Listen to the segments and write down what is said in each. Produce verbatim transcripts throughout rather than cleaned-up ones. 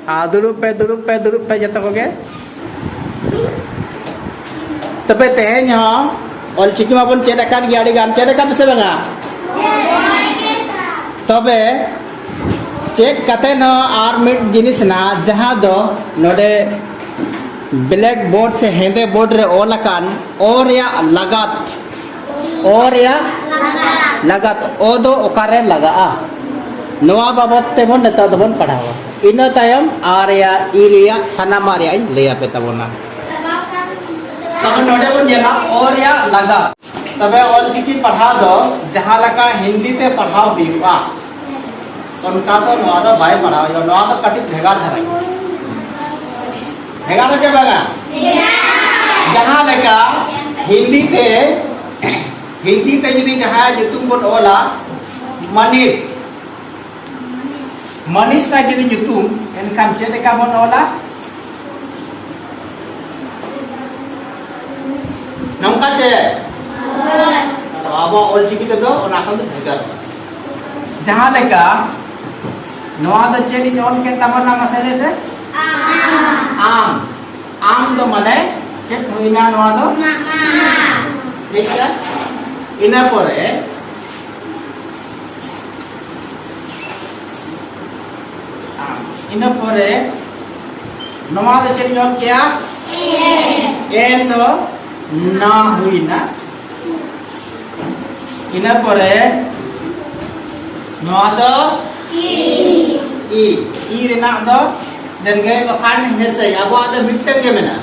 ᱟᱨ ᱫᱩᱲᱩᱵ ᱯᱮ, ᱫᱩᱲᱩᱵ ᱯᱮ, ᱫᱩᱲᱩᱵ ᱯᱮ ᱡᱚᱛᱚ ᱠᱚᱜᱮ᱾ ᱛᱚᱵᱮ ᱛᱮᱦᱮᱧ ᱦᱚᱸ ᱚᱞᱪᱤᱠᱤ ᱢᱟᱵᱚᱱ ᱪᱮᱫ ᱟᱠᱟᱫ ᱜᱮ ᱟᱹᱰᱤ ᱜᱟᱱ, ᱪᱮᱫ ᱟᱠᱟᱫ ᱯᱮ ᱥᱮ ᱵᱟᱝᱟ? ᱛᱚᱵᱮ ᱪᱮᱫ ᱠᱟᱛᱮ ᱦᱚᱸ ᱟᱨ ᱢᱤᱫ ᱡᱤᱱᱤᱥ ᱦᱮᱱᱟᱜᱼᱟ, ᱡᱟᱦᱟᱸ ᱫᱚ ᱱᱚᱰᱮ black board ᱥᱮ ᱦᱮᱸᱫᱮ board ᱨᱮ ᱚᱞ ᱟᱠᱟᱱ ᱚ ᱨᱮᱭᱟᱜ ᱞᱟᱜᱟᱛ, ᱚ ᱨᱮᱭᱟᱜ ᱞᱟᱜᱟᱛ, ᱚ ᱫᱚ ᱚᱠᱟᱨᱮ ᱞᱟᱜᱟᱜᱼᱟ? ᱱᱚᱣᱟ ᱵᱟᱵᱚᱫ ᱛᱮᱵᱚᱱ ᱱᱤᱛᱚᱜ ᱫᱚᱵᱚᱱ ᱯᱟᱲᱦᱟᱣᱟ᱾ ᱤᱱᱟᱹ ᱛᱟᱭᱚᱢ ᱟ ᱨᱮᱭᱟᱜ, ᱤ ᱨᱮᱭᱟᱜ, ᱥᱟᱱᱟᱢᱟᱜ ᱨᱮᱭᱟᱜ ᱤᱧ ᱞᱟᱹᱭ ᱟᱯᱮ ᱛᱟᱵᱚᱱᱟ᱾ ᱛᱚᱵᱮ ᱱᱚᱰᱮ ᱵᱚᱱ ᱧᱮᱞᱟ ᱚ ᱨᱮᱭᱟᱜ ᱞᱟᱜᱟᱛ᱾ ᱛᱚᱵᱮ ᱚᱞᱪᱤᱠᱤ ᱯᱟᱲᱦᱟᱣ ᱫᱚ ᱡᱟᱦᱟᱸ ᱞᱮᱠᱟ ᱦᱤᱱᱫᱤ ᱛᱮ ᱯᱟᱲᱦᱟᱣ ᱦᱩᱭᱩᱜᱼᱟ, ᱚᱱᱠᱟ ᱫᱚ ᱱᱚᱣᱟ ᱫᱚ ᱵᱟᱭ ᱯᱟᱲᱦᱟᱣ ᱦᱩᱭᱩᱜᱼᱟ᱾ ᱱᱚᱣᱟ ᱫᱚ ᱠᱟᱹᱴᱤᱡ ᱵᱷᱮᱜᱟᱨ ᱫᱷᱟᱨᱟ ᱜᱮᱭᱟ᱾ ᱵᱷᱮᱜᱟᱨ ᱥᱮ ᱵᱟᱝᱟ? ᱡᱟᱦᱟᱸ ᱞᱮᱠᱟ ᱦᱤᱱᱫᱤ ᱛᱮ, ᱦᱤᱱᱫᱤ ᱛᱮ ᱡᱩᱫᱤ ᱡᱟᱦᱟᱸᱭ ᱧᱩᱛᱩᱢ ᱵᱚᱱ ᱚᱞᱟ, ᱢᱟᱱᱤᱥ, ᱢᱟᱱᱤᱥ ᱛᱟᱭ ᱡᱩᱫᱤ ᱧᱩᱛᱩᱢ, ᱮᱱᱠᱷᱟᱱ ᱪᱮᱫ ᱞᱮᱠᱟ ᱵᱚᱱ ᱚᱞᱟ? ᱱᱚᱝᱠᱟ ᱪᱮ? ᱟᱵᱚᱣᱟᱜ ᱚᱞᱪᱤᱠᱤ ᱛᱮᱫᱚ ᱚᱱᱟ ᱠᱷᱚᱱ ᱫᱚ ᱵᱷᱮᱜᱟᱨᱚᱜᱼᱟ᱾ ᱡᱟᱦᱟᱸ ᱞᱮᱠᱟ ᱱᱚᱣᱟ ᱫᱚ ᱪᱮᱫ ᱤᱧ ᱚᱞ ᱠᱮᱫ ᱛᱟᱵᱚᱱᱟ, ᱢᱟᱥᱮ ᱞᱟᱹᱭ ᱯᱮ? ᱟᱢ᱾ ᱟᱢ ᱫᱚ ᱢᱟᱱᱮ ᱪᱮᱫ ᱦᱩᱭᱱᱟ ᱱᱚᱣᱟ ᱫᱚ? ᱴᱷᱤᱠ ᱜᱮᱭᱟ᱾ ᱤᱱᱟᱹ ᱯᱚᱨᱮ ᱤᱱᱟᱹ ᱯᱚᱨᱮ ᱱᱚᱣᱟ ᱫᱚ ᱪᱮᱫ ᱧᱚᱜ ᱠᱮᱭᱟ? ᱮᱱ ᱫᱚ ᱱᱟ ᱦᱩᱭᱱᱟ᱾ ᱤᱱᱟᱹ ᱯᱚᱨᱮ ᱱᱚᱣᱟ ᱫᱚ ᱤ᱾ ᱤ ᱨᱮᱱᱟᱜ ᱫᱚ ᱫᱤᱨᱜᱷᱟᱹᱭ ᱵᱟᱠᱷᱟᱱ ᱦᱮᱨᱥᱟᱹᱭ, ᱟᱵᱚᱣᱟᱜ ᱫᱚ ᱢᱤᱫᱴᱟᱝ ᱜᱮ ᱢᱮᱱᱟᱜᱼᱟ᱾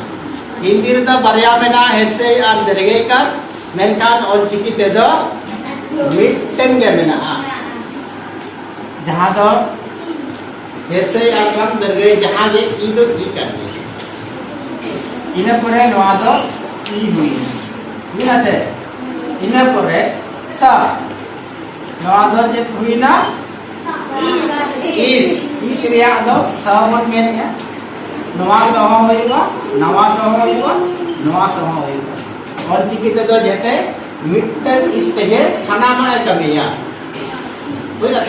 ᱦᱤᱱᱫᱤ ᱨᱮᱫᱚ ᱵᱟᱨᱭᱟ ᱢᱮᱱᱟᱜᱼᱟ, ᱦᱮᱨᱥᱟᱹᱭ ᱟᱨ ᱫᱤᱨᱜᱷᱟᱹᱭ ᱠᱟᱨ, ᱢᱮᱱᱠᱷᱟᱱ ᱚᱞᱪᱤᱠᱤ ᱛᱮᱫᱚ ᱢᱤᱫᱴᱟᱝ ᱜᱮ ᱢᱮᱱᱟᱜᱼᱟ, ᱡᱟᱦᱟᱸ ᱫᱚ ᱦᱮᱨᱥᱟᱹᱭ ᱟᱨ ᱵᱟᱝ ᱫᱤᱨᱜᱷᱟᱹᱭ, ᱡᱟᱦᱟᱸ ᱜᱮ ᱤ ᱫᱚ ᱤ ᱠᱟᱱ ᱜᱮᱭᱟ᱾ ᱤᱱᱟᱹ ᱯᱚᱨᱮ ᱱᱚᱣᱟ ᱫᱚ ᱤ ᱦᱩᱭᱱᱟ, ᱵᱩᱡᱷᱟᱹᱣ ᱥᱮ? ᱤᱱᱟᱹ ᱯᱚᱨᱮ ᱥᱟ, ᱱᱚᱣᱟ ᱫᱚ ᱪᱮᱫ ᱦᱩᱭᱱᱟ? ᱤᱥ᱾ ᱤᱥ ᱨᱮᱭᱟᱜ ᱫᱚ ᱥᱟ ᱵᱚᱱ ᱢᱮᱱᱮᱜᱼᱟ᱾ ᱱᱚᱣᱟ ᱥᱚᱦᱚ ᱦᱩᱭᱩᱜᱼᱟ, ᱱᱚᱣᱟ ᱥᱚᱦᱚ ᱦᱩᱭᱩᱜᱼᱟ, ᱱᱚᱣᱟ ᱥᱚᱦᱚ ᱦᱩᱭᱩᱜᱼᱟ᱾ ᱚᱞᱪᱤᱠᱤ ᱛᱮᱫᱚ ᱡᱮᱛᱮ ᱢᱤᱫᱴᱟᱝ ᱤᱥ ᱛᱮᱜᱮ ᱥᱟᱱᱟᱢᱟᱜ ᱮ ᱠᱟᱹᱢᱤᱭᱟ᱾ ᱵᱩᱡᱷᱟᱹᱣ?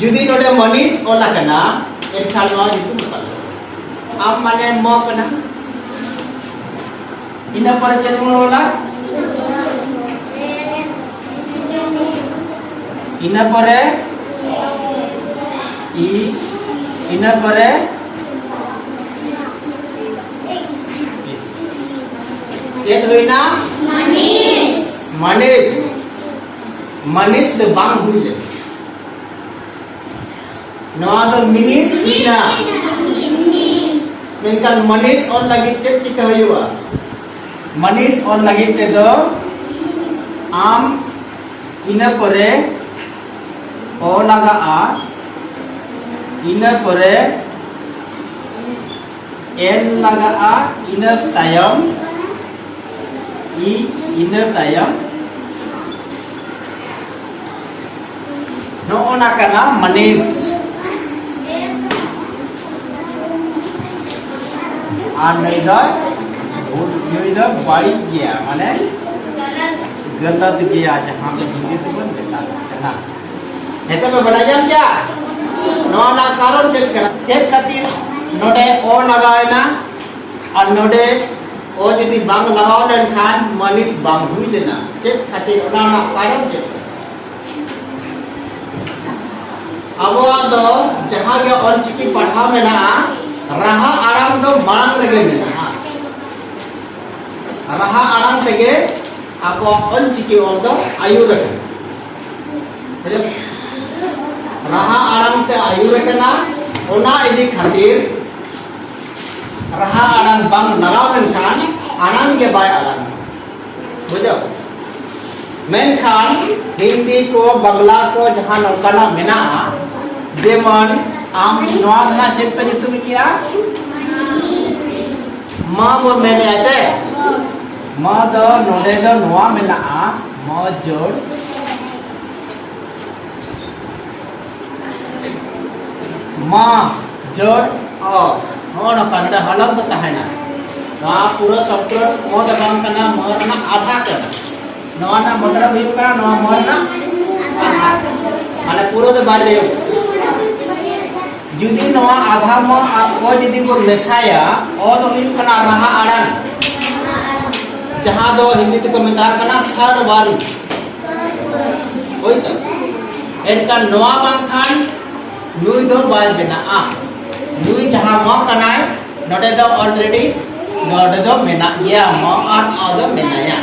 ᱡᱩᱫᱤ ᱱᱚᱰᱮ ᱢᱟᱹᱱᱤᱥ ᱚᱞ ᱟᱠᱟᱱᱟ, ᱮᱱᱠᱷᱟᱱ ᱱᱚᱣᱟ ᱧᱩᱛᱩᱢ ᱚᱠᱟ ᱞᱮᱠᱟ? ᱟᱢ ᱢᱟᱱᱮ ᱢᱚ ᱠᱟᱱᱟ᱾ ᱤᱱᱟᱹ ᱯᱚᱨᱮ ᱪᱮᱫ ᱵᱚᱱ ᱚᱞᱟ? ᱤᱱᱟᱹ ᱯᱚᱨᱮ ᱤ, ᱤᱱᱟᱹ ᱯᱚᱨᱮ ᱪᱮᱫ ᱦᱩᱭᱱᱟ? ᱢᱟᱹᱱᱤᱥ᱾ ᱢᱟᱹᱱᱤᱥ ᱫᱚ ᱵᱟᱝ ᱦᱩᱭ ᱞᱮᱱᱟ᱾ ᱱᱚᱣᱟ ᱫᱚ ᱢᱤᱱᱤᱥ ᱦᱩᱭᱱᱟ᱾ ᱢᱮᱱᱠᱷᱟᱱ ᱢᱟᱹᱱᱤᱥ ᱚᱞ ᱞᱟᱹᱜᱤᱫ ᱪᱮᱫ ᱪᱤᱠᱟᱹ ᱦᱩᱭᱩᱜᱼᱟ? ᱢᱟᱹᱱᱤᱥ ᱚᱞ ᱞᱟᱹᱜᱤᱫ ᱛᱮᱫᱚ ᱟᱢ ᱤᱱᱟᱹ ᱯᱚᱨᱮ ᱚ ᱞᱟᱜᱟᱜᱼᱟ, ᱤᱱᱟᱹ ᱯᱚᱨᱮ ᱮᱱ ᱞᱟᱜᱟᱜᱼᱟ, ᱤᱱᱟᱹ ᱛᱟᱭᱚᱢ ᱤ, ᱤᱱᱟᱹ ᱛᱟᱭᱚᱢ ᱱᱚᱜᱼᱚ ᱱᱟ ᱠᱟᱱᱟ ᱢᱟᱹᱱᱤᱥ᱾ ᱟᱨ ᱱᱩᱭ ᱫᱚ, ᱱᱩᱭ ᱫᱚ ᱵᱟᱹᱲᱤᱡ ᱜᱮᱭᱟ, ᱢᱟᱱᱮ ᱜᱟᱞᱟᱛ ᱜᱮᱭᱟ, ᱡᱟᱦᱟᱸ ᱫᱚ ᱦᱤᱱᱫᱤ ᱛᱮᱵᱚᱱ ᱢᱮᱛᱟᱜ ᱠᱟᱱᱟ᱾ ᱱᱤᱛᱚᱜ ᱯᱮ ᱵᱟᱲᱟᱭ ᱧᱟᱢ ᱠᱮᱫᱟ ᱱᱚᱣᱟ ᱨᱮᱱᱟᱜ ᱠᱟᱨᱚᱱ ᱪᱮᱫ ᱠᱟᱱᱟ, ᱪᱮᱫ ᱠᱷᱟᱹᱛᱤᱨ ᱱᱚᱰᱮ ᱚ ᱞᱟᱜᱟᱣ ᱮᱱᱟ ᱟᱨ ᱱᱚᱰᱮ ᱚ ᱡᱩᱫᱤ ᱵᱟᱝ ᱞᱟᱜᱟᱣ ᱞᱮᱱᱠᱷᱟᱱ ᱢᱟᱹᱱᱤᱥ ᱵᱟᱝ ᱦᱩᱭ ᱞᱮᱱᱟ? ᱪᱮᱫ ᱠᱷᱟᱹᱛᱤᱨ, ᱚᱱᱟ ᱨᱮᱱᱟᱜ ᱠᱟᱨᱚᱱ ᱪᱮᱫ ᱠᱟᱱᱟ? ᱟᱵᱚᱣᱟᱜ ᱫᱚ ᱡᱟᱦᱟᱸ ᱜᱮ ᱚᱞᱪᱤᱠᱤ ᱯᱟᱲᱦᱟᱣ ᱢᱮᱱᱟᱜᱼᱟ, ᱨᱟᱦᱟ ᱟᱲᱟᱝ ᱫᱚ ᱢᱟᱲᱟᱝ ᱨᱮᱜᱮ ᱢᱮᱱᱟᱜᱼᱟ᱾ ᱨᱟᱦᱟ ᱟᱲᱟᱝ ᱛᱮᱜᱮ ᱟᱵᱚᱣᱟᱜ ᱚᱞᱪᱤᱠᱤ ᱚᱞ ᱫᱚ ᱟᱹᱭᱩᱨ ᱟᱠᱟᱱᱟ᱾ ᱵᱩᱡᱷᱟᱹᱣ? ᱨᱟᱦᱟ ᱟᱲᱟᱝ ᱛᱮ ᱟᱹᱭᱩᱨ ᱟᱠᱟᱱᱟ, ᱚᱱᱟ ᱤᱫᱤ ᱠᱷᱟᱹᱛᱤᱨ ᱨᱟᱦᱟ ᱟᱲᱟᱝ ᱵᱟᱝ ᱞᱟᱜᱟᱣ ᱞᱮᱱᱠᱷᱟᱱ ᱟᱲᱟᱝ ᱜᱮ ᱵᱟᱭ ᱟᱲᱟᱝ᱾ ᱵᱩᱡᱷᱟᱹᱣ? ᱢᱮᱱᱠᱷᱟᱱ ᱦᱤᱱᱫᱤ ᱠᱚ, ᱵᱟᱝᱞᱟ ᱠᱚ, ᱡᱟᱦᱟᱸ ᱱᱚᱝᱠᱟᱱᱟᱜ ᱢᱮᱱᱟᱜᱼᱟ, ᱡᱮᱢᱚᱱ ᱟᱢ ᱱᱚᱣᱟ ᱨᱮᱱᱟᱜ ᱪᱮᱫ ᱯᱮ ᱧᱩᱛᱩᱢ ᱠᱮᱜᱼᱟ? ᱢᱟ ᱵᱚᱱ ᱢᱮᱱᱮᱜᱼᱟ ᱪᱮ? ᱢᱟ ᱫᱚ ᱱᱚᱰᱮ ᱫᱚ ᱱᱚᱣᱟ ᱢᱮᱱᱟᱜᱼᱟ, ᱢᱚ ᱡᱳᱲ ᱢᱟ ᱡᱳᱲ ᱚ᱾ ᱱᱚᱜᱼᱚ ᱱᱚᱝᱠᱟ ᱱᱚᱰᱮ ᱦᱚᱞᱚᱝ ᱫᱚ ᱛᱟᱦᱮᱱᱟ᱾ ᱱᱚᱣᱟ ᱯᱩᱨᱟᱹ ᱥᱚᱵᱫᱚ ᱢᱚ ᱫᱚ ᱵᱟᱝ ᱠᱟᱱᱟ, ᱢᱚ ᱨᱮᱱᱟᱜ ᱟᱫᱷᱟ ᱠᱟᱱᱟ᱾ ᱱᱚᱣᱟ ᱨᱮᱱᱟᱜ ᱢᱚᱛᱞᱚᱵ ᱦᱩᱭᱩᱜ ᱠᱟᱱᱟ ᱱᱚᱣᱟ ᱢᱚ ᱨᱮᱱᱟᱜ ᱟᱫᱷᱟ᱾ ᱢᱟᱱᱮ ᱯᱩᱨᱟᱹ ᱫᱚ ᱵᱟᱭ ᱞᱟᱹᱭᱚᱜ ᱠᱟᱱᱟ᱾ ᱡᱩᱫᱤ ᱱᱚᱣᱟ ᱟᱫᱷᱟ ᱢᱟ ᱟᱨ ᱚ ᱡᱩᱫᱤ ᱵᱚᱱ ᱢᱮᱥᱟᱭᱟ, ᱚ ᱫᱚ ᱦᱩᱭᱩᱜ ᱠᱟᱱᱟ ᱨᱟᱦᱟ ᱟᱲᱟᱝ, ᱡᱟᱦᱟᱸ ᱫᱚ ᱦᱤᱱᱫᱤ ᱛᱮᱠᱚ ᱢᱮᱛᱟᱜ ᱠᱟᱱᱟ ᱥᱟᱨ ᱵᱟᱨᱱ᱾ ᱦᱳᱭ ᱛᱚ? ᱮᱱᱠᱷᱟᱱ ᱱᱚᱣᱟ ᱵᱟᱝᱠᱷᱟᱱ ᱱᱩᱭ ᱫᱚ ᱵᱟᱭ ᱵᱮᱱᱟᱜᱼᱟ᱾ ᱱᱩᱭ ᱡᱟᱦᱟᱸ ᱢᱚ ᱠᱟᱱᱟᱭ, ᱱᱚᱰᱮ ᱫᱚ already ᱱᱚᱰᱮ ᱫᱚ ᱢᱮᱱᱟᱜ ᱜᱮᱭᱟ, ᱢᱚ ᱟᱨ ᱚ ᱫᱚ ᱢᱮᱱᱟᱭᱟ᱾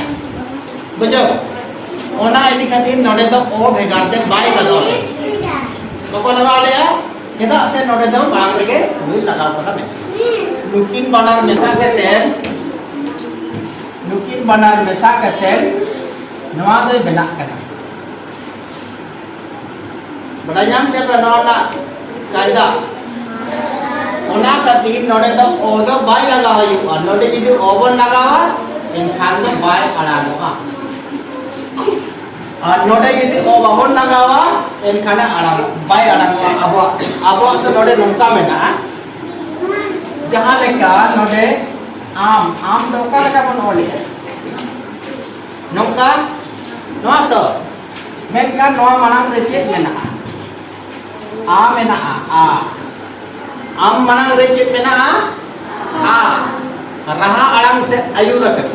ᱵᱩᱡᱷᱟᱹᱣ? ᱚᱱᱟ ᱤᱫᱤ ᱠᱷᱟᱹᱛᱤᱨ ᱱᱚᱰᱮ ᱫᱚ ᱚ ᱵᱷᱮᱜᱟᱨ ᱛᱮ ᱵᱟᱭ ᱞᱟᱜᱟᱣ ᱞᱮᱫᱟ᱾ ᱵᱟᱠᱚ ᱞᱟᱜᱟᱣ ᱞᱮᱫᱟ, ᱪᱮᱫᱟᱜ ᱥᱮ ᱱᱚᱰᱮ ᱫᱚ ᱢᱟᱲᱟᱝ ᱨᱮᱜᱮ ᱱᱩᱭ ᱞᱟᱜᱟᱣ ᱠᱟᱱᱟ ᱢᱮᱱᱛᱮ᱾ ᱱᱩᱠᱤᱱ ᱵᱟᱱᱟᱨ ᱢᱮᱥᱟ ᱠᱟᱛᱮ, ᱱᱩᱠᱤᱱ ᱵᱟᱱᱟᱨ ᱢᱮᱥᱟ ᱠᱟᱛᱮ ᱱᱚᱣᱟ ᱫᱚᱭ ᱵᱮᱱᱟᱜ ᱠᱟᱱᱟ᱾ ᱵᱟᱰᱟᱭ ᱧᱟᱢ ᱠᱮᱫ ᱯᱮ ᱱᱚᱣᱟ ᱨᱮᱱᱟᱜ ᱠᱟᱭᱫᱟ? ᱚᱱᱟ ᱠᱷᱟᱹᱛᱤᱨ ᱱᱚᱰᱮ ᱫᱚ ᱚ ᱫᱚ ᱵᱟᱭ ᱞᱟᱜᱟᱣ ᱦᱩᱭᱩᱜᱼᱟ᱾ ᱱᱚᱰᱮ ᱡᱩᱫᱤ ᱚ ᱵᱚᱱ ᱞᱟᱜᱟᱣᱟ, ᱮᱱᱠᱷᱟᱱ ᱫᱚ ᱵᱟᱭ ᱟᱲᱟᱝᱚᱜᱼᱟ᱾ ᱟᱨ ᱱᱚᱰᱮ ᱡᱩᱫᱤ ᱚ ᱵᱟᱵᱚᱱ ᱞᱟᱜᱟᱣᱟ, ᱮᱱᱠᱷᱟᱱ ᱮ ᱟᱲᱟᱝ, ᱵᱟᱭ ᱟᱲᱟᱝᱚᱜᱼᱟ᱾ ᱟᱵᱚᱣᱟᱜ, ᱟᱵᱚᱣᱟᱜ ᱫᱚ ᱱᱚᱰᱮ ᱱᱚᱝᱠᱟ ᱢᱮᱱᱟᱜᱼᱟ, ᱡᱟᱦᱟᱸ ᱞᱮᱠᱟ ᱱᱚᱰᱮ ᱟᱢ, ᱟᱢ ᱫᱚ ᱚᱠᱟ ᱞᱮᱠᱟ ᱵᱚᱱ ᱚᱞᱮᱜᱼᱟ? ᱱᱚᱝᱠᱟ, ᱱᱚᱣᱟ ᱛᱚ᱾ ᱢᱮᱱᱠᱷᱟᱱ ᱱᱚᱣᱟ ᱢᱟᱲᱟᱝ ᱨᱮ ᱪᱮᱫ ᱢᱮᱱᱟᱜᱼᱟ? ᱟ ᱢᱮᱱᱟᱜᱼᱟ, ᱟ᱾ ᱟᱢ ᱢᱟᱲᱟᱝ ᱨᱮ ᱪᱮᱫ ᱢᱮᱱᱟᱜᱼᱟ? ᱟ᱾ ᱨᱟᱦᱟ ᱟᱲᱟᱝ ᱛᱮ ᱟᱹᱭᱩᱨ ᱟᱠᱟᱱᱟ᱾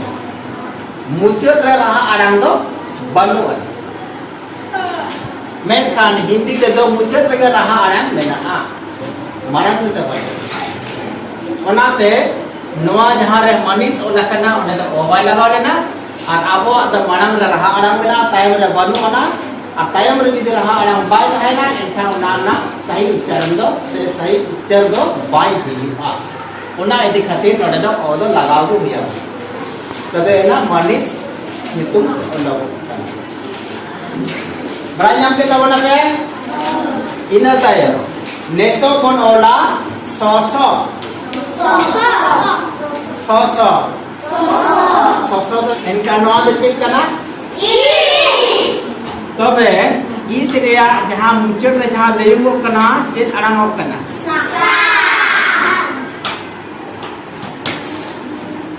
ᱢᱩᱪᱟᱹᱫ ᱨᱮ ᱨᱟᱦᱟ ᱟᱲᱟᱝ ᱫᱚ ᱵᱟᱹᱱᱩᱜ ᱟᱹᱱᱤᱡ᱾ ᱢᱮᱱᱠᱷᱟᱱ ᱦᱤᱱᱫᱤ ᱛᱮᱫᱚ ᱢᱩᱪᱟᱹᱫ ᱨᱮᱜᱮ ᱨᱟᱦᱟ ᱟᱲᱟᱝ ᱢᱮᱱᱟᱜᱼᱟ᱾ ᱢᱟᱲᱟᱝ ᱨᱮᱫᱚ ᱵᱟᱹᱱᱩᱜᱼᱟ᱾ ᱚᱱᱟᱛᱮ ᱱᱚᱣᱟ ᱡᱟᱦᱟᱸ ᱨᱮ ᱢᱟᱹᱱᱤᱥ ᱚᱞ ᱟᱠᱟᱱᱟ, ᱚᱸᱰᱮ ᱫᱚ ᱚ ᱵᱟᱭ ᱞᱟᱜᱟᱣ ᱞᱮᱱᱟ᱾ ᱟᱨ ᱟᱵᱚᱣᱟᱜ ᱫᱚ ᱢᱟᱲᱟᱝ ᱨᱮ ᱨᱟᱦᱟ ᱟᱲᱟᱝ ᱢᱮᱱᱟᱜᱼᱟ, ᱛᱟᱭᱚᱢ ᱨᱮ ᱵᱟᱹᱱᱩᱜ ᱟᱱᱟ᱾ ᱟᱨ ᱛᱟᱭᱚᱢ ᱨᱮ ᱡᱩᱫᱤ ᱨᱟᱦᱟ ᱟᱲᱟᱝ ᱵᱟᱭ ᱛᱟᱦᱮᱱᱟ, ᱮᱱᱠᱷᱟᱱ ᱚᱱᱟ ᱨᱮᱱᱟᱜ ᱥᱟᱦᱤ ᱩᱪᱪᱟᱨᱚᱱ ᱫᱚ ᱥᱮ ᱥᱟᱦᱤ ᱩᱪᱪᱟᱨ ᱫᱚ ᱵᱟᱭ ᱦᱩᱭᱩᱜᱼᱟ᱾ ᱚᱱᱟ ᱤᱫᱤ ᱠᱷᱟᱹᱛᱤᱨ ᱱᱚᱰᱮ ᱫᱚ ᱚ ᱫᱚ ᱞᱟᱜᱟᱣ ᱜᱮ ᱦᱩᱭᱩᱜᱼᱟ, ᱛᱚᱵᱮ ᱮᱱᱟ ᱢᱟᱹᱱᱤᱥ ᱧᱩᱛᱩᱢ ᱚᱰᱚᱠᱚᱜ ᱠᱟᱱᱟ᱾ ᱵᱟᱲᱟᱭ ᱧᱟᱢ ᱠᱮᱫ ᱛᱟᱵᱚᱱᱟ ᱯᱮ? ᱤᱱᱟᱹ ᱛᱟᱭᱚᱢ ᱱᱤᱛᱚᱜ ᱵᱚᱱ ᱚᱞᱟ ᱥᱚᱥᱚ᱾ ᱥᱚᱥᱚ᱾ ᱥᱚᱥᱚ ᱫᱚ ᱮᱱᱠᱷᱟᱱ ᱱᱚᱣᱟ ᱫᱚ ᱪᱮᱫ ᱠᱟᱱᱟ? ᱛᱚᱵᱮ ᱤᱥ ᱨᱮᱭᱟᱜ ᱡᱟᱦᱟᱸ ᱢᱩᱪᱟᱹᱫ ᱨᱮ ᱡᱟᱦᱟᱸ ᱞᱟᱹᱭᱚᱜᱚᱜ ᱠᱟᱱᱟ, ᱪᱮᱫ ᱟᱲᱟᱝᱚᱜ ᱠᱟᱱᱟ?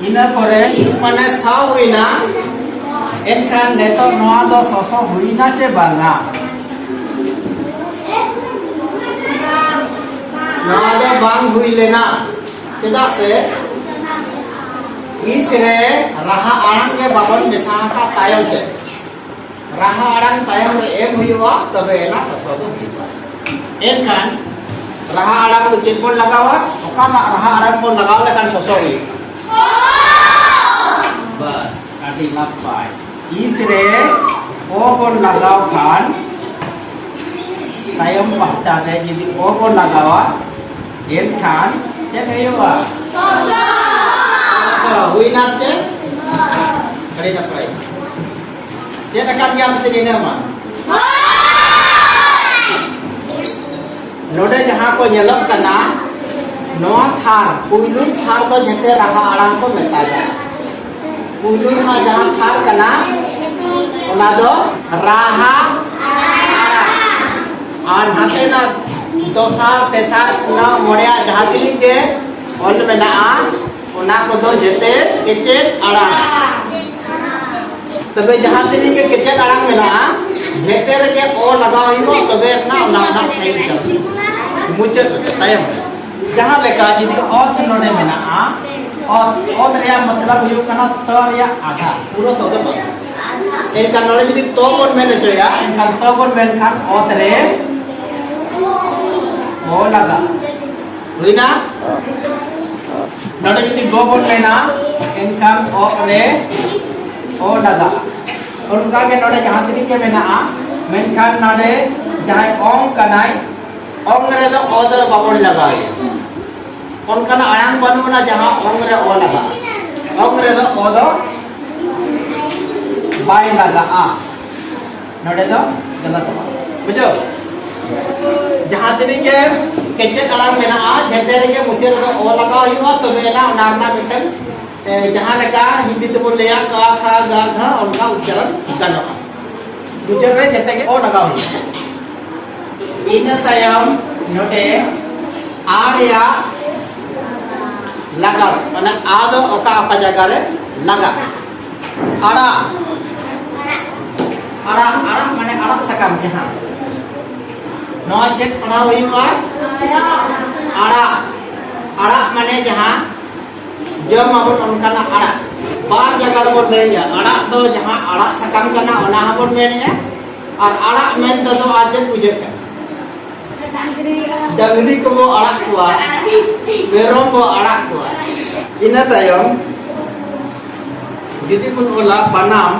ᱤᱱᱟᱹ ᱯᱚᱨᱮ ᱤᱥ ᱢᱟᱱᱮ ᱥᱟᱶ ᱦᱩᱭᱱᱟ, ᱮᱱᱠᱷᱟᱱ ᱱᱤᱛᱚᱜ ᱱᱚᱣᱟ ᱫᱚ ᱥᱚᱥᱚ ᱦᱩᱭᱱᱟ ᱪᱮ ᱵᱟᱝᱟ? ᱱᱚᱣᱟ ᱫᱚ ᱵᱟᱝ ᱦᱩᱭ ᱞᱮᱱᱟ᱾ ᱪᱮᱫᱟᱜ ᱥᱮ ᱤᱥ ᱨᱮ ᱨᱟᱦᱟ ᱟᱲᱟᱝ ᱜᱮ ᱵᱟᱵᱚᱱ ᱢᱮᱥᱟ ᱟᱠᱟᱫ ᱛᱟᱭᱚᱢ ᱥᱮᱫ᱾ ᱨᱟᱦᱟ ᱟᱲᱟᱝ ᱛᱟᱭᱚᱢ ᱨᱮ ᱮᱢ ᱦᱩᱭᱩᱜᱼᱟ, ᱛᱚᱵᱮ ᱮᱱᱟ ᱥᱚᱥᱚ ᱫᱚ ᱦᱩᱭᱩᱜᱼᱟ᱾ ᱮᱱᱠᱷᱟᱱ ᱨᱟᱦᱟ ᱟᱲᱟᱝ ᱫᱚ ᱪᱮᱫ ᱵᱚᱱ ᱞᱟᱜᱟᱣᱟ? ᱚᱠᱟᱴᱟᱜ ᱨᱟᱦᱟ ᱟᱲᱟᱝ ᱵᱚᱱ ᱞᱟᱜᱟᱣ ᱞᱮᱠᱷᱟᱱ ᱥᱚᱥᱚ ᱦᱩᱭᱩᱜᱼᱟ? ᱵᱟᱥ, ᱟᱹᱰᱤ ᱱᱟᱯᱟᱭ᱾ ᱤᱥ ᱨᱮ ᱚ ᱵᱚᱱ ᱞᱟᱜᱟᱣ ᱠᱷᱟᱱ, ᱛᱟᱭᱚᱢ ᱯᱟᱦᱴᱟ ᱨᱮ ᱡᱩᱫᱤ ᱚ ᱵᱚᱱ ᱞᱟᱜᱟᱣᱟ, ᱮᱱᱠᱷᱟᱱ ᱪᱮᱫ ᱦᱩᱭᱩᱜᱼᱟ? ᱥᱚᱥᱚ᱾ ᱦᱩᱭᱱᱟ ᱪᱮ? ᱟᱹᱰᱤ ᱱᱟᱯᱟᱭ᱾ ᱪᱮᱫ ᱟᱠᱟᱱ ᱜᱮᱭᱟ ᱥᱮ ᱤᱱᱟᱹ ᱢᱟ? ᱱᱚᱰᱮ ᱡᱟᱦᱟᱸ ᱠᱚ ᱧᱮᱞᱚᱜ ᱠᱟᱱᱟ, ᱱᱚᱣᱟ ᱛᱷᱟᱨ, ᱯᱩᱭᱞᱩ ᱛᱷᱟᱨ ᱫᱚ ᱡᱮᱛᱮ ᱨᱟᱦᱟ ᱟᱲᱟᱝ ᱠᱚ ᱢᱮᱛᱟᱜᱼᱟ᱾ ᱯᱩᱭᱞᱩ ᱨᱮᱱᱟᱜ ᱡᱟᱦᱟᱸ ᱛᱷᱟᱨ ᱠᱟᱱᱟ, ᱚᱱᱟ ᱫᱚ ᱨᱟᱦᱟ ᱟᱲᱟᱝ᱾ ᱟᱨ ᱱᱟᱛᱮᱱᱟᱜ ᱫᱚᱥᱟᱨ, ᱛᱮᱥᱟᱨ, ᱯᱩᱱᱟᱜ, ᱢᱚᱬᱮᱭᱟᱜ ᱡᱟᱦᱟᱸ ᱛᱤᱱᱟᱹᱜ ᱜᱮ ᱚᱞ ᱢᱮᱱᱟᱜᱼᱟ, ᱚᱱᱟ ᱠᱚᱫᱚ ᱡᱮᱛᱮ ᱠᱮᱪᱮᱫ ᱟᱲᱟᱝ᱾ ᱛᱚᱵᱮ ᱡᱟᱦᱟᱸ ᱛᱤᱱᱟᱹᱜ ᱜᱮ ᱠᱮᱪᱮᱫ ᱟᱲᱟᱝ ᱢᱮᱱᱟᱜᱼᱟ, ᱡᱮᱛᱮ ᱨᱮᱜᱮ ᱚ ᱞᱟᱜᱟᱣ ᱦᱩᱭᱩᱜᱼᱟ, ᱛᱚᱵᱮ ᱮᱱᱟ ᱚᱱᱟ ᱨᱮᱱᱟᱜ ᱥᱟᱭᱤᱱ ᱠᱟᱱᱟ᱾ ᱢᱩᱪᱟᱹᱫ ᱛᱟᱭᱚᱢ᱾ ᱡᱟᱦᱟᱸ ᱞᱮᱠᱟ ᱡᱩᱫᱤ ᱚᱛ ᱱᱚᱰᱮ ᱢᱮᱱᱟᱜᱼᱟ, ᱚᱛ, ᱚᱛ ᱨᱮᱭᱟᱜ ᱢᱚᱛᱞᱚᱵ ᱦᱩᱭᱩᱜ ᱠᱟᱱᱟ ᱛᱚ ᱨᱮᱭᱟᱜ ᱟᱫᱷᱟ, ᱯᱩᱨᱟᱹ ᱛᱚ ᱫᱚ ᱵᱟᱝ᱾ ᱮᱱᱠᱷᱟᱱ ᱱᱚᱰᱮ ᱡᱩᱫᱤ ᱛᱚ ᱵᱚᱱ ᱢᱮᱱ ᱦᱚᱪᱚᱭᱟ, ᱮᱱᱠᱷᱟᱱ ᱛᱚ ᱵᱚᱱ ᱢᱮᱱᱠᱷᱟᱱ ᱚᱛ ᱨᱮ ᱚ ᱞᱟᱜᱟᱜᱼᱟ᱾ ᱦᱩᱭᱱᱟ? ᱱᱚᱰᱮ ᱡᱩᱫᱤ ᱜᱚ ᱵᱚᱱ ᱢᱮᱱᱟ, ᱮᱱᱠᱷᱟᱱ ᱚ ᱨᱮ ᱚ ᱞᱟᱜᱟᱜᱼᱟ᱾ ᱚᱱᱠᱟ ᱜᱮ ᱱᱚᱰᱮ ᱡᱟᱦᱟᱸ ᱛᱤᱱᱟᱹᱜ ᱜᱮ ᱢᱮᱱᱟᱜᱼᱟ, ᱢᱮᱱᱠᱷᱟᱱ ᱱᱚᱰᱮ ᱡᱟᱦᱟᱸᱭ ᱚᱝ ᱠᱟᱱᱟᱭ, ᱚᱝ ᱨᱮᱫᱚ ᱚ ᱫᱚ ᱵᱟᱵᱚᱱ ᱞᱟᱜᱟᱣᱮᱭᱟ᱾ ᱚᱱᱠᱟᱱᱟᱜ ᱟᱲᱟᱝ ᱵᱟᱹᱱᱩᱜ ᱟᱱᱟ ᱡᱟᱦᱟᱸ ᱚᱝ ᱨᱮ ᱚ ᱞᱟᱜᱟᱜᱼᱟ᱾ ᱚᱝ ᱨᱮᱫᱚ ᱚ ᱫᱚ ᱵᱟᱭ ᱞᱟᱜᱟᱜᱼᱟ᱾ ᱱᱚᱰᱮ ᱫᱚ ᱜᱟᱞᱟᱛᱚᱜᱼᱟ᱾ ᱵᱩᱡᱷᱟᱹᱣ? ᱡᱟᱦᱟᱸ ᱛᱤᱱᱟᱹᱜ ᱜᱮ ᱠᱮᱪᱮᱫ ᱟᱲᱟᱝ ᱢᱮᱱᱟᱜᱼᱟ, ᱡᱷᱚᱛᱚ ᱨᱮᱜᱮ ᱢᱩᱪᱟᱹᱫ ᱨᱮᱫᱚ ᱚ ᱞᱟᱜᱟᱣ ᱦᱩᱭᱩᱜᱼᱟ, ᱛᱚᱵᱮ ᱮᱱᱟ ᱚᱱᱟ ᱨᱮᱱᱟᱜ ᱢᱤᱫᱴᱟᱝ, ᱮ, ᱡᱟᱦᱟᱸ ᱞᱮᱠᱟ ᱦᱤᱱᱫᱤ ᱛᱮᱵᱚᱱ ᱞᱟᱹᱭᱟ ᱠᱟ, ᱠᱷᱟ, ᱜᱟ, ᱜᱷᱟ, ᱚᱱᱠᱟ ᱩᱪᱪᱟᱨᱚᱱ ᱜᱟᱱᱚᱜᱼᱟ᱾ ᱢᱩᱪᱟᱹᱫ ᱨᱮ ᱡᱷᱚᱛᱚ ᱜᱮ ᱚ ᱞᱟᱜᱟᱣ ᱦᱩᱭᱩᱜᱼᱟ᱾ ᱤᱱᱟᱹ ᱛᱟᱭᱚᱢ ᱱᱚᱰᱮ ᱟ ᱨᱮᱭᱟᱜ ᱞᱟᱜᱟᱣ, ᱢᱟᱱᱮ ᱟ ᱫᱚ ᱚᱠᱟ ᱚᱠᱟ ᱡᱟᱭᱜᱟ ᱨᱮ ᱞᱟᱜᱟᱜᱼᱟ? ᱟᱲᱟᱜ, ᱟᱲᱟᱜ, ᱟᱲᱟᱜ ᱢᱟᱱᱮ ᱟᱲᱟᱜ ᱥᱟᱠᱟᱢ ᱡᱟᱦᱟᱸ᱾ ᱱᱚᱣᱟ ᱪᱮᱫ ᱯᱟᱲᱦᱟᱣ ᱦᱩᱭᱩᱜᱼᱟ? ᱟᱲᱟᱜ, ᱟᱲᱟᱜ ᱢᱟᱱᱮ ᱡᱟᱦᱟᱸ ᱡᱚᱢ ᱟᱵᱚᱱ ᱚᱱᱠᱟᱱᱟᱜ ᱟᱲᱟᱜ᱾ ᱵᱟᱨ ᱡᱟᱭᱜᱟ ᱨᱮᱵᱚᱱ ᱞᱟᱹᱭᱟ, ᱟᱲᱟᱜ ᱫᱚ ᱡᱟᱦᱟᱸ ᱟᱲᱟᱜ ᱥᱟᱠᱟᱢ ᱠᱟᱱᱟ ᱚᱱᱟ ᱦᱚᱸᱵᱚᱱ ᱢᱮᱱᱮᱜᱼᱟ, ᱟᱨ ᱟᱲᱟᱜ ᱢᱮᱱ ᱛᱮᱫᱚ ᱟᱨ ᱪᱮᱫ ᱵᱩᱡᱷᱟᱹᱜ ᱠᱟᱱᱟ? ᱰᱟᱝᱨᱤ ᱠᱚᱵᱚ ᱟᱲᱟᱜ ᱠᱚᱣᱟ, ᱢᱮᱨᱚᱢ ᱵᱚ ᱟᱲᱟᱜ ᱠᱚᱣᱟ᱾ ᱤᱱᱟᱹ ᱛᱟᱭᱚᱢ ᱡᱩᱫᱤ ᱵᱚᱱ ᱚᱞᱟ ᱵᱟᱱᱟᱢ,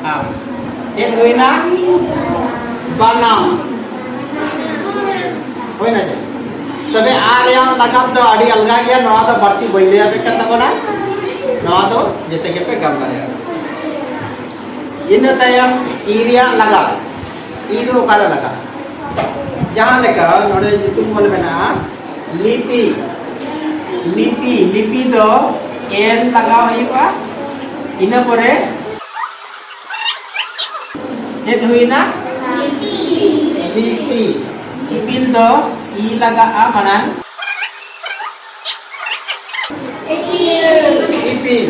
ᱟᱢ᱾ ᱪᱮᱫ ᱦᱩᱭᱱᱟ? ᱵᱟᱱᱟᱢ᱾ ᱦᱩᱭᱱᱟ ᱪᱮ? ᱛᱚᱵᱮ ᱟ ᱨᱮᱭᱟᱜ ᱞᱟᱜᱟᱢ ᱫᱚ ᱟᱹᱰᱤ ᱟᱞᱜᱟ ᱜᱮᱭᱟ, ᱱᱚᱣᱟ ᱫᱚ ᱵᱟᱹᱲᱛᱤ ᱵᱟᱹᱧ ᱞᱟᱹᱭ ᱟᱯᱮ ᱠᱟᱱ ᱛᱟᱵᱚᱱᱟ, ᱱᱚᱣᱟ ᱫᱚ ᱡᱮᱛᱮ ᱜᱮᱯᱮ ᱜᱟᱱ ᱫᱟᱲᱮᱭᱟᱜᱼᱟ᱾ ᱤᱱᱟᱹ ᱛᱟᱭᱚᱢ ᱤ ᱨᱮᱭᱟᱜ ᱞᱟᱜᱟᱢ, ᱤ ᱫᱚ ᱚᱠᱟᱨᱮ ᱞᱟᱜᱟᱜᱼᱟ? ᱡᱟᱦᱟᱸ ᱞᱮᱠᱟ ᱱᱚᱰᱮ ᱧᱩᱛᱩᱢ ᱚᱞ ᱢᱮᱱᱟᱜᱼᱟ, ᱞᱤᱯᱤ, ᱞᱤᱯᱤ, ᱞᱤᱯᱤ ᱫᱚ ᱮᱞ ᱞᱟᱜᱟᱣ ᱦᱩᱭᱩᱜᱼᱟ᱾ ᱤᱱᱟᱹ ᱯᱚᱨᱮ ᱪᱮᱫ ᱦᱩᱭᱱᱟ? ᱞᱤᱯᱤ᱾ ᱤᱯᱤᱞ ᱫᱚ ᱤ ᱞᱟᱜᱟᱜᱼᱟ ᱢᱟᱲᱟᱝ᱾ ᱤᱯᱤᱞ᱾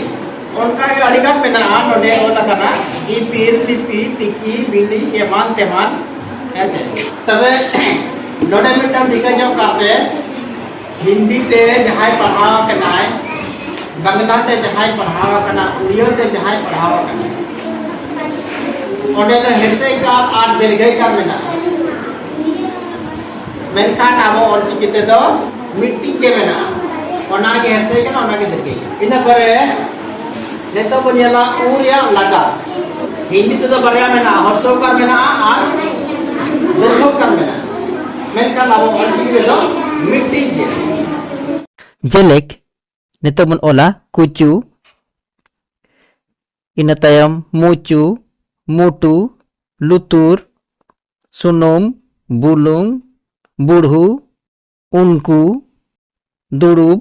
ᱚᱱᱠᱟ ᱜᱮ ᱟᱹᱰᱤ ᱜᱟᱱ ᱢᱮᱱᱟᱜᱼᱟ, ᱱᱚᱰᱮ ᱚᱞ ᱟᱠᱟᱱᱟ ᱤᱯᱤᱞ, ᱞᱤᱯᱤ, ᱛᱤᱠᱤ, ᱵᱤᱞᱤ, ᱮᱢᱟᱱ ᱛᱮᱢᱟᱱ᱾ ᱦᱮᱸ ᱪᱮ? ᱛᱚᱵᱮ ᱱᱚᱰᱮ ᱢᱤᱫᱴᱟᱝ ᱴᱷᱤᱠᱟᱹ ᱧᱚᱜ ᱠᱟᱜ ᱯᱮ, ᱦᱤᱱᱫᱤ ᱛᱮ ᱡᱟᱦᱟᱸᱭ ᱯᱟᱲᱦᱟᱣ ᱟᱠᱟᱱᱟᱭ, ᱵᱟᱝᱞᱟ ᱛᱮ ᱡᱟᱦᱟᱸᱭ ᱯᱟᱲᱦᱟᱣ ᱟᱠᱟᱱᱟ, ᱩᱲᱤᱭᱟ ᱛᱮ ᱡᱟᱦᱟᱸᱭ ᱯᱟᱲᱦᱟᱣ ᱟᱠᱟᱱᱟ, ᱚᱸᱰᱮ ᱫᱚ ᱦᱮᱸᱥᱮ ᱠᱟᱨ ᱟᱨ ᱫᱤᱨᱜᱷᱟᱹᱭ ᱠᱟᱨ ᱢᱮᱱᱟᱜᱼᱟ᱾ ᱢᱮᱱᱠᱷᱟᱱ ᱟᱵᱚ ᱚᱞᱪᱤᱠᱤ ᱛᱮᱫᱚ ᱢᱤᱫᱴᱤᱡ ᱜᱮ ᱢᱮᱱᱟᱜᱼᱟ, ᱚᱱᱟᱜᱮ ᱦᱮᱸᱥᱮ ᱠᱟᱱᱟ, ᱚᱱᱟᱜᱮ ᱫᱤᱨᱜᱷᱟᱹᱭ ᱠᱟᱱᱟ᱾ ᱤᱱᱟᱹ ᱯᱚᱨᱮ ᱱᱤᱛᱚᱜ ᱵᱚᱱ ᱧᱮᱞᱟ ᱩ ᱨᱮᱭᱟᱜ ᱞᱟᱜᱟ᱾ ᱦᱤᱱᱫᱤ ᱛᱮᱫᱚ ᱵᱟᱨᱭᱟ ᱢᱮᱱᱟᱜᱼᱟ, ᱦᱨᱚᱥᱣ ᱠᱟᱨ ᱢᱮᱱᱟᱜᱼᱟ ᱟᱨ ᱫᱤᱨᱜᱷᱚᱣ ᱠᱟᱨ ᱢᱮᱱᱟᱜᱼᱟ᱾ ᱢᱮᱱᱠᱷᱟᱱ ᱟᱵᱚ ᱚᱞᱪᱤᱠᱤ ᱨᱮᱫᱚ ᱢᱤᱫᱴᱤᱡ ᱜᱮ᱾ ᱡᱮᱞᱮᱠ, ᱱᱤᱛᱚᱜ ᱵᱚᱱ ᱚᱞᱟ ᱠᱩᱪᱩ, ᱤᱱᱟᱹ ᱛᱟᱭᱚᱢ ᱢᱩᱪᱩ, ᱢᱩᱴᱩ, ᱞᱩᱛᱩᱨ, ᱥᱩᱱᱩᱢ, ᱵᱩᱞᱩᱝ, ᱵᱩᱲᱦᱩ, ᱩᱱᱠᱩ, ᱫᱩᱲᱩᱵ,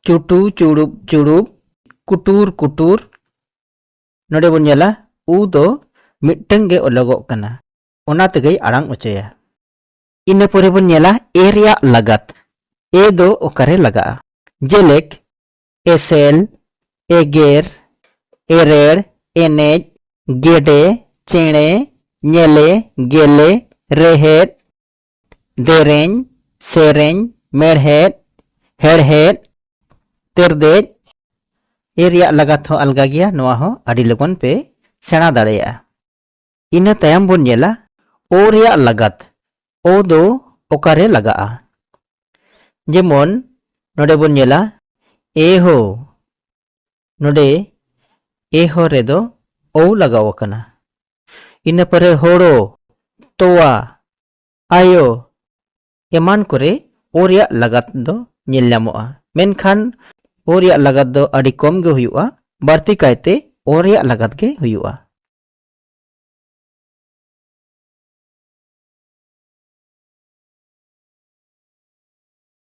ᱪᱩᱴᱩ, ᱪᱩᱲᱩᱵ, ᱪᱩᱲᱩᱵ, ᱠᱩᱴᱩᱨ, ᱠᱩᱴᱩᱨ᱾ ᱱᱚᱰᱮ ᱵᱚᱱ ᱧᱮᱞᱟ, ᱩ ᱫᱚ ᱢᱤᱫᱴᱟᱝ ᱜᱮ ᱚᱞᱚᱜᱚᱜ ᱠᱟᱱᱟ, ᱚᱱᱟ ᱛᱮᱜᱮᱭ ᱟᱲᱟᱝ ᱚᱪᱚᱭᱟ᱾ ᱤᱱᱟᱹ ᱯᱚᱨᱮ ᱵᱚᱱ ᱧᱮᱞᱟ ᱮ ᱨᱮᱭᱟᱜ ᱞᱟᱜᱟᱛ᱾ ᱮ ᱫᱚ ᱚᱠᱟᱨᱮ ᱞᱟᱜᱟᱜᱼᱟ? ᱡᱮᱞᱮᱠ, ᱮᱥᱮᱞ, ᱮᱜᱮᱨ, ᱮᱨᱮᱲ, ᱮᱱᱮᱡ, ᱜᱮᱰᱮ, ᱪᱮᱬᱮ, ᱧᱮᱞᱮ, ᱜᱮᱞᱮ, ᱨᱮᱦᱮᱫ, ᱫᱮᱨᱮᱧ, ᱥᱮᱨᱮᱧ, ᱢᱮᱲᱦᱮᱫ, ᱦᱮᱲᱦᱮᱫ, ᱛᱮᱨᱫᱮᱡ᱾ ᱮ ᱨᱮᱭᱟᱜ ᱞᱟᱜᱟᱛ ᱦᱚᱸ ᱟᱞᱜᱟ ᱜᱮᱭᱟ, ᱱᱚᱣᱟ ᱦᱚᱸ ᱟᱹᱰᱤ ᱞᱚᱜᱚᱱ ᱯᱮ ᱥᱮᱬᱟ ᱫᱟᱲᱮᱭᱟᱜᱼᱟ᱾ ᱤᱱᱟᱹ ᱛᱟᱭᱚᱢ ᱵᱚᱱ ᱧᱮᱞᱟ ᱳ ᱨᱮᱭᱟᱜ ᱞᱟᱜᱟᱛ᱾ ᱳ ᱫᱚ ᱚᱠᱟᱨᱮ ᱞᱟᱜᱟᱜᱼᱟ? ᱡᱮᱢᱚᱱ ᱱᱚᱰᱮ ᱵᱚᱱ ᱧᱮᱞᱟ ᱮ ᱦᱳ, ᱱᱚᱰᱮ ᱮ ᱦᱳ ᱨᱮᱫᱚ ᱳ ᱞᱟᱜᱟᱣ ᱟᱠᱟᱱᱟ᱾ ᱤᱱᱟᱹ ᱯᱚᱨᱮ ᱦᱳᱲᱳ, ᱛᱚᱣᱟ, ᱟᱭᱳ ᱮᱢᱟᱱ ᱠᱚᱨᱮ ᱳ ᱨᱮᱭᱟᱜ ᱞᱟᱜᱟᱛ ᱫᱚ ᱧᱮᱞ ᱧᱟᱢᱚᱜᱼᱟ᱾ ᱢᱮᱱᱠᱷᱟᱱ ᱳ ᱨᱮᱭᱟᱜ ᱞᱟᱜᱟᱛ ᱫᱚ ᱟᱹᱰᱤ ᱠᱚᱢ ᱜᱮ ᱦᱩᱭᱩᱜᱼᱟ, ᱵᱟᱹᱲᱛᱤ ᱠᱟᱭᱛᱮ ᱳ ᱨᱮᱭᱟᱜ ᱞᱟᱜᱟᱛ ᱜᱮ ᱦᱩᱭᱩᱜᱼᱟ᱾